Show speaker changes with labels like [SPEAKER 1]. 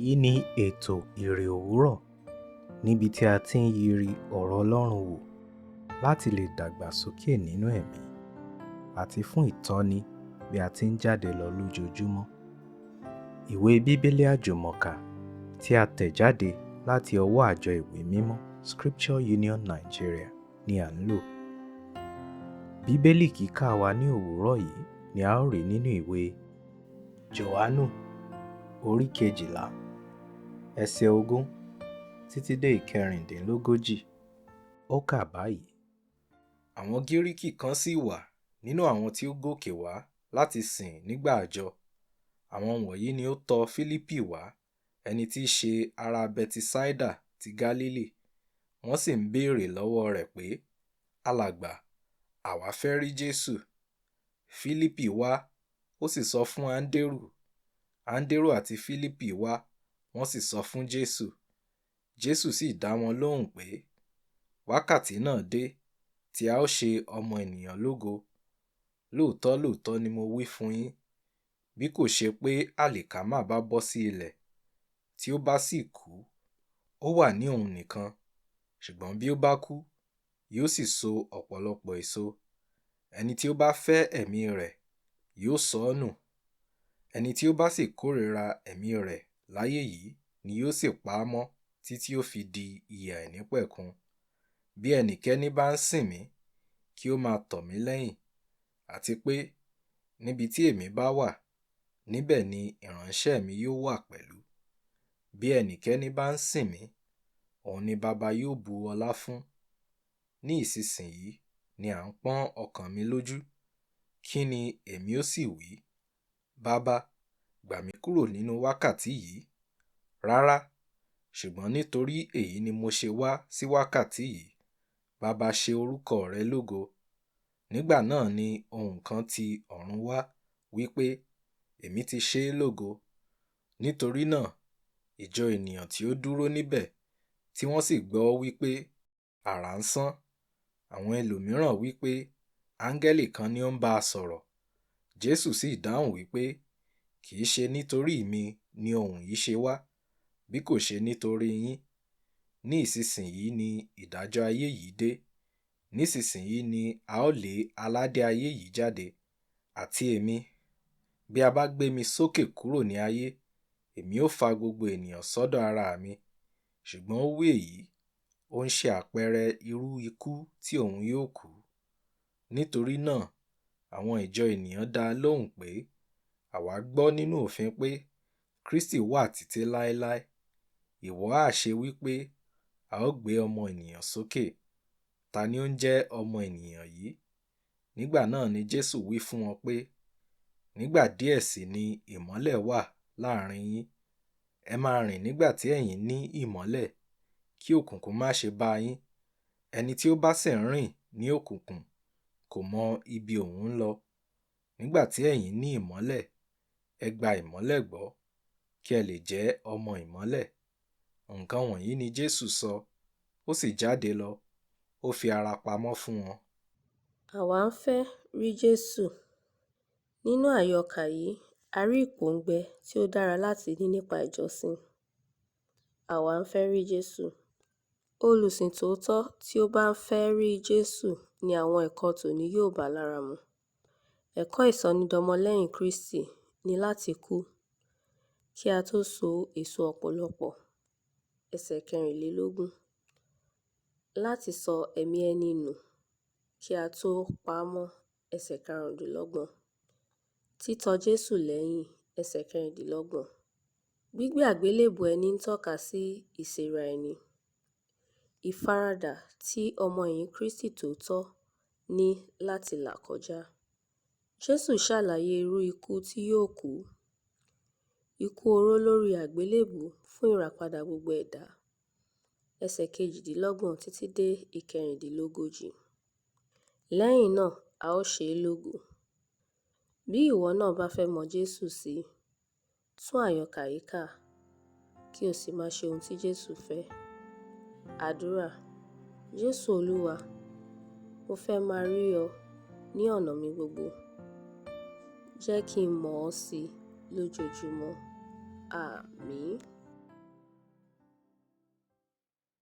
[SPEAKER 1] Èyí ni ètò Ìrè Òwúrọ̀ níbi tí a ti ń yiri ọ̀rọ̀ Ọlọ́run wò láti lè dàgbàsókè nínú ẹ̀mí àti fún ìtọ́ni bí a ti ń jáde lọ lójoojúmọ́. Ìwé Bíbélì Àjùmọ̀kà tí a tẹ̀ jáde láti ọwọ́ àjọ ìwé mímọ́ Scripture Union Nigeria ni à ń lò. Bíbélì kíkà wa ní òwúrọ̀ yìí ni a ó rí nínú ìwé Jòhánù orí 12, ẹsẹ̀ 20 títí dé 36. Ó kà báyìí. Àwọn Gíríkì kan sì wà nínú àwọn tí ó gòkè wá láti sìn nígbà àjọ. Àwọn wọ̀nyí ni ó tọ Fílípì wá, ẹni tí í ṣe ará Bẹtisaida ti Gálílì. Wọ́n sì ń béèrè lọ́wọ́ rẹ̀ pé, Alàgbà, àwa fẹ́ rí Jésù. Fílípì wá, ó sì sọ fún Áńdérù. Áńdérù àti Fílípì wá, wọ́n sì sọ fún Jésù. Jésù sì dá wọn lóhùn pé, Wákàtí náà dé tí a ó ṣe ọmọ ènìyàn lógo. Lóòótọ́ lóòótọ́ ni mo wí fún yín, bí kò ṣe pé àlìkámà bá bọ́ sí ilẹ̀, tí ó bá sì kú, ó wà ní òun nìkan, ṣùgbọ́n bí ó bá kú, yóò sì so ọ̀pọ̀lọpọ̀ èso. Ẹni tí ó bá fẹ́ ẹ̀mí rẹ̀ yóò sọ ọ́ nù. Ẹni tí ó bá sì kórìíra ẹ̀mí rẹ̀ láyé yìí ni yóò sì pa á mọ́ títí ó fi di ìyè àìnípẹ̀kun. Bí ẹnikẹ́ni bá ń sìn mí, kí ó máa tọ̀ mí lẹ́yìn, àti pé níbi tí èmi bá wà, níbẹ̀ ni ìránṣẹ́ mi yóò wà pẹ̀lú. Bí ẹnikẹ́ni bá ń sìn mí, òun ni Baba yóò bu ọlá fún. Ní ìsinsìnyí ni à ń pọ́n ọkàn mi lójú. Kí ni èmi ó sì wí? Baba, gbà mí kúrò nínú wákàtí yìí. Rárá, ṣùgbọ́n nítorí èyí ni mo ṣe wá sí wákàtí yìí. Baba, ṣe orúkọ rẹ lógo. Nígbà náà ni ohùn kan ti ọ̀run wá wí pé, Èmi ti ṣe é lógo. Nítorí náà, ìjọ ènìyàn tí ó dúró níbẹ̀, tí wọ́n sì gbọ́ wí pé, àrá ń sán. Àwọn ẹlòmíràn wí pé, áńgẹ́lì kan ni ó ń bá a sọ̀rọ̀. Jésù sì dáhùn wí pé, Kì í ṣe nítorí mi ni ohùn yìí ṣe wá, bí kò ṣe nítorí yín. Ní ìsinsìnyí ni ìdájọ́ ayé yìí dé. Nísinsìnyí ni a ó lé aládé ayé yìí jáde. Àti èmi, bí a bá gbé mi sókè kúrò ní ayé, èmi ó fa gbogbo ènìyàn sọ́dọ̀ ara mi. Ṣùgbọ́n ó wí èyí, ó ń ṣe àpẹẹrẹ irú ikú tí òun yóò kú. Nítorí náà, àwọn ìjọ ènìyàn dá lóhùn pé, Àwa gbọ́ nínú òfin pé Kristi wà títí láéláé. Ìwọ ha ṣe wí pé, a ó gbé ọmọ ènìyàn sókè? Ta ni ó ń jẹ́ ọmọ ènìyàn yìí? Nígbà náà ni Jésù wí fún wọn pé, Nígbà díẹ̀ sì ni ìmọ́lẹ̀ wà láàrin yín. Ẹ máa rìn nígbà tí ẹ̀yin ní ìmọ́lẹ̀, kí òkùnkùn má ṣe bá yín. Ẹni tí ó bá sì ń rìn ní òkùnkùn kò mọ ibi òun ń lọ. Nígbà tí ẹ̀yin ní ìmọ́lẹ̀, ẹ gba ìmọ́lẹ̀ gbọ́, kí ẹ lè jẹ́ ọmọ ìmọ́lẹ̀. Nǹkan wọ̀nyí ni Jésù sọ, ó sì jáde lọ, ó fi ara pamọ́ fún wọn.
[SPEAKER 2] Àwa ń fẹ́ rí Jésù. Nínú àyọkà yìí, a rí ìpòǹgbẹ tí ó dára láti ní nípa ìjọsìn. Àwa ń fẹ́ rí Jésù. Olùsìn tòótọ́ tí ó bá ń fẹ́ rí Jésù ni àwọn ẹ̀kọ́ tòní yóò bá lára mu. Ẹ̀kọ́ ìsọnidọmọlẹ́yìn Kristi ni láti kú, kí a tó so èso ọ̀pọ̀lọpọ̀. Ẹsẹ̀ 24. Láti sọ ẹ̀mí ẹni nù, kí a tó pa á mọ́. Ẹsẹ̀ 25. Títọ Jésù lẹ́yìn. Ẹsẹ̀ 26. Gbígbé àgbélébùú ẹni ń tọ́ka sí ìsera ẹni. Ìfaradà tí ọmọ ẹ̀yìn Kristi tòótọ́ ní láti là kọjá. Jésù ṣàlàyé irú ikú tí yóò kú. Ikú oró lórí àgbélébùú fún ìràpadà gbogbo ẹ̀dá. Ẹsẹ̀ 28 títí dé 36. Lẹ́yìn náà, a ó ṣe é lógo. Bí ìwọ náà bá fẹ́ mọ Jésù sí, tún àyọkà yìí kà, kí o sì máa ṣe ohun tí Jésù fẹ́. Àdúrà. Jésù Olúwa, mo fẹ́ máa rí ọ ní ọ̀nà mi gbogbo. Jẹ́ kí n mọ̀ ọ́ sí lójoojúmọ́. Àmín.